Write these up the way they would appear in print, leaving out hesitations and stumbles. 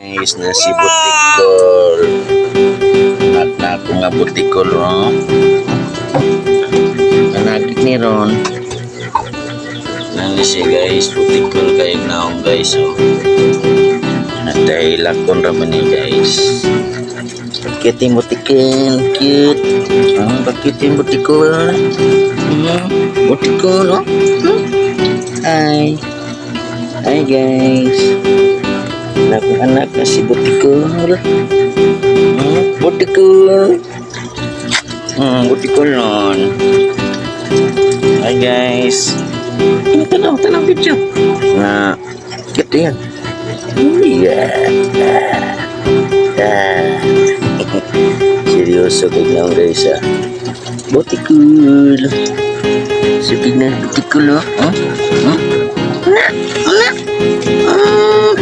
Guys, na si Butikol. Anak na ako nga Butikol, oh. Anak ni Ron. Nani siya, guys, Butikol kayo naong, guys, oh. At dahil lakon raman ni, guys. Cute yung Butikol, cute. Oh, bakit yung Butikol? Butikol, oh. Hi. Hi, guys. Anak anak na si Butikol. Butikol. Butikol nun. Hi, guys. Ano, tanaw, tanaw video. Na, cute yan. Yeah. Ah. Seryoso tignan, guys, ah. Butikol. Sige na, Butikol, oh. Oh? Oh? Na, na. Ah.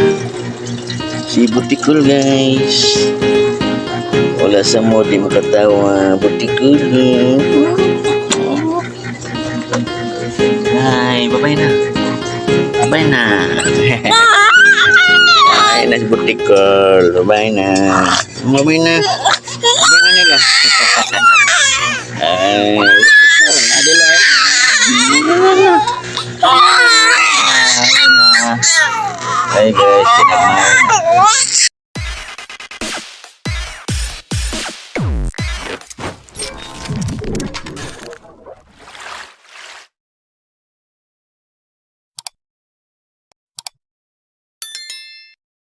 Si Butikol, guys. Wala sa mo, di makatawa. Butikol. Oh. Hi, bye-bye na. Bye na. Ay, na si Butikol. Bye-bye na. Bye-bye na. Bye na nila. Ay, Butikol. Adela. Ay na. Ay guys, kinagmay.